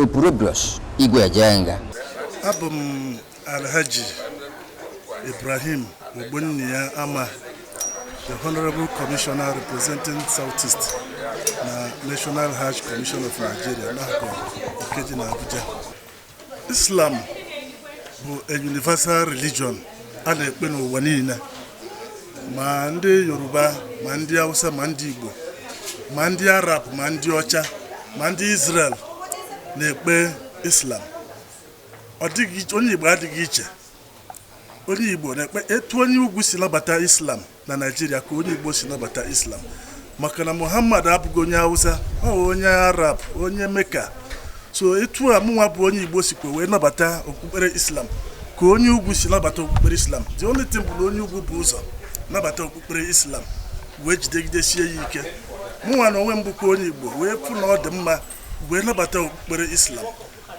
Opurobios Igwe Ejenga. Abụ m Alhaji Ibrahim Ogbonnia Ama, the Honorable Commissioner representing Southeast na National Hajj Commission of Nigeria, NAHCON, nke dị na Abuja. Islam bụ a universal religion a na-ekpe n'ụwa niile, ma ndị Yoruba, ma ndị Hausa, ma ndị Igbo, ma ndị Arab, ma ndị ọcha, ma ndị Israel na-ekpe Islam. Ọ dịghị onye Igbo adịghị iche. Onye Igbo na-ekpe etu onye ugwu si nabata Islam na Naịjirịa ka onye Igbo si nabata Islam, maka na Muhammad abụghị onye Hausa, ọ bụ onye Arab, onye Meka. So etu a mụnwa bụ onye Igbo sikwa wee nabata okpukpere Islam ka onye ugwu si nabata okpukpere Islam. The only thing bụ na onye ugwu bụ ụzọ nabata okpukpere Islam wee jidegidesie ya ike. Mụnwa na onwe m bụkwa onye Igbo wee fụ na ọ dị mma wee nabata okpukpere Islam,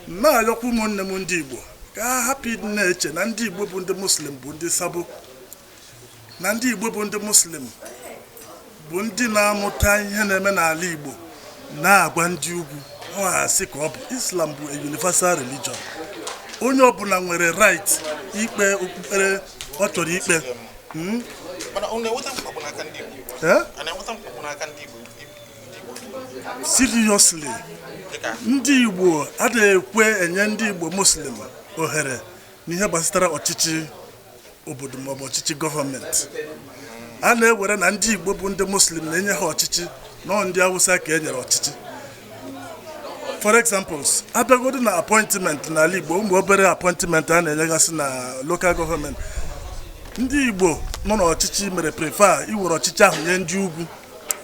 na-ayọkwa ụmụnne m ndị Igbo ka ha hapụ ịdị na-eche na ndị Igbo bụ ndị Muslim bụ ndị sabo, na ndị Igbo bụ ndị Muslim bụ ndị na-amụta ihe na-eme n'ala Igbo na-agwa ndị ugwu. Ọ asị ka ọ bụ. Islam bụ a universal religion. Onye ọbụla nwere right ikpe okpukpere ọ chọrọ ikpe. Mana ọ na-enweta mkpagbu n'aka ndị Igbo? Eh? A na-enweta mkpagbu n'aka ndị Igbo, ndị Igbo? Seriously? Dịka? Ndị Igbo adịghị ekwe enye ndị Igbo Muslim ohere n'ihe gbasatara ọchịchị obodo maọbụ ọchịchị gọọmenti. A na-ewere na ndị Igbo bụ ndị Muslim na-enye ha ọchịchị nọọ ndị Awụsa ka e nyere ọchịchị. For examples, abịagodo na appointment n'ala Igbo, ụmụ obere appointment a na-enyegasị na local government, ndị Igbo nọ n'ọchịchị mere prefer iwere ọchịchị ahụ nye ndị ugwu.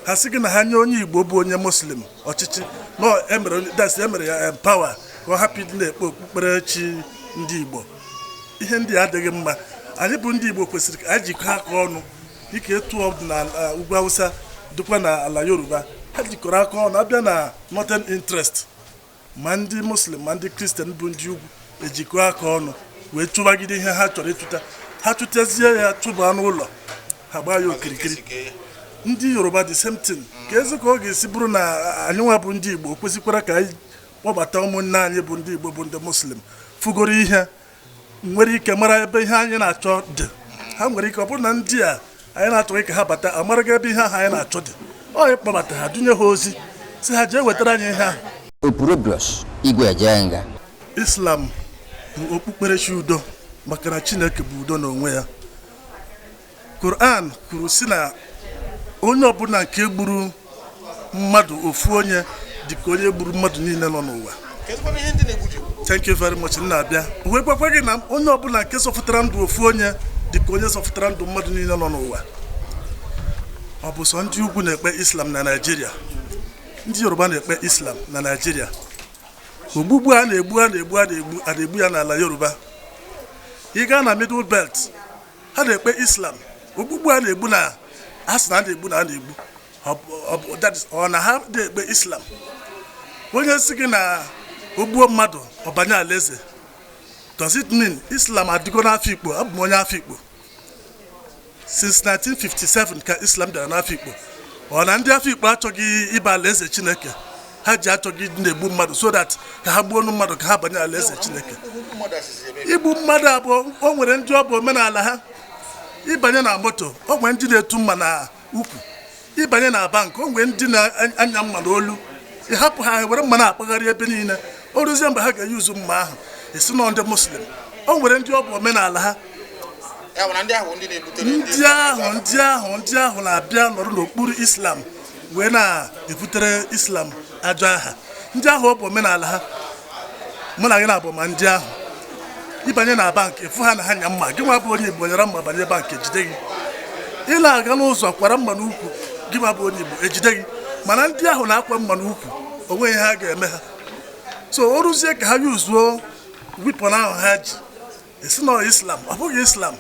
Ha sị gị na ha nye onye Igbo bụ onye Muslim ọchịchị nọ emere, that's emere ya empower ka ọ hapụ ịdị na-ekpe okpukperechi ndị Igbo. Ihe ndị a adịghị mma. Anyị bụ ndị Igbo kwesịrị ka anyị jikọọ aka ọnụ, dịka etu ọ dị na ugwu Awụsa, dịkwa na ala Yoruba, ha jikọrọ aka ọnụ. Abịa na northern interest, ma ndị Muslim ma ndị Kristian bụ ndị ugwu ejikọ aka ọnụ wee chụbagide ihe ha chọrọ ịchụta. Ha chụtazie ya, chụba n'ụlọ ha, gbaa ya okirikiri. Ndị Yoruba, the same thing. Ka ezi ka ọ ga-esi bụrụ na anyị nwa bụ ndị Igbo kwesịkwara ka anyị kpọbata ụmụnne anyị bụ ndị Igbo bụ ndị Muslim fugoro ihe nwere ike mara ebe ihe anyị na-achọ dị. Ha nwere ike ọ bụrụ na ndị a anyị na-achọghị ka ha bata amaraghị ebe ihe ahụ anyị na-achọ dị. Ọ ịkpọbata ha, dunye ha ozi, si ha jee wetara anyị ihe ahụ. Opurobios Igwe Ejenga. Islam bụ okpukperechi udo, maka na Chineke bụ udo n'onwe ya. Quran kwuru si na onye ọbụla nke gburu mmadụ ofu onye dị ka onye gburu mmadụ niile nọ n'ụwa. Kedụkwanụ ihe ndị na-egbu ji egbu? Thank you very much. Na-abịa wee gwakwa gị na onye ọbụla nke zọfụtara ndụ ofu onye dị ka onye zọfụtara ndụ mmadụ niile nọ n'ụwa. Ọ bụ sọ ndị ugwu na-ekpe Islam na Naịjirịa? Ndị Yoruba na-ekpe Islam na Naịjirịa. Ogbugbu a na-egbu, a na-egbu, a na-egbu, a na-egbu ya n'ala Yoruba. Ị gaa na Middle Belt, ha na-ekpe Islam. Ogbugbu a na-egbu na a sị na a na-egbu na a na-egbu, ọ na ha na-ekpe Islam? Onye si gị na o gbuo mmadụ ọbanye alaeze, does it mean Islam adịgo n'Afikpo? Abụ m onye Afikpo. Since 1957 ka Islam bịara n'Afikpo. Ọ na ndị Afikpo achọghị ịba alaeze Chineke? Ha ji achọghị ịdị na-egbu mmadụ so that ka ha gbuo mmadụ ka ha banye alaeze Chineke? Igbu mmadụ abụọ, o nwere ndị ọ bụ omenala ha. Ịbanye na moto, o nwere ndị na-etu mma na ukwu. Ịbanye na bank, o nwere ndị na-anya mma n'olu. Ịhapụ ha were mma na-akpagharị ebe niile, o ruzie mgbe ha ga-eyuzu mma ahụ, esi nọ ndị Muslim. O nwere ndị ọ bụ omenala ha. Ya bụ na ndị ahụ ndị na-ebutere Ndị ahụ, ndị ahụ, ndị ahụ na-abịa nọrọ n'okpuru Islam wee na-ebutere Islam ajọ aha. Ndị ahụ ọ bụ omenala ha, mụ na gị na-abụ ma ndị ahụ. Ịbanye na bank, ịfụ ha na ha nya mma. Gị nwa bụ onye Igbo nyere mma banye bank, ejide gị. Ị na-aga n'ụzọ kwara mma n'ukwu, gị nwa bụ onye Igbo, ejide gị. Mana ndị ahụ na-akwa mma n'ukwu, onweghị ha ga-eme ha. So o ruzie ka ha yuzuo weapon ahụ ha ji, esi na Islam. Ọ bụghị Islam.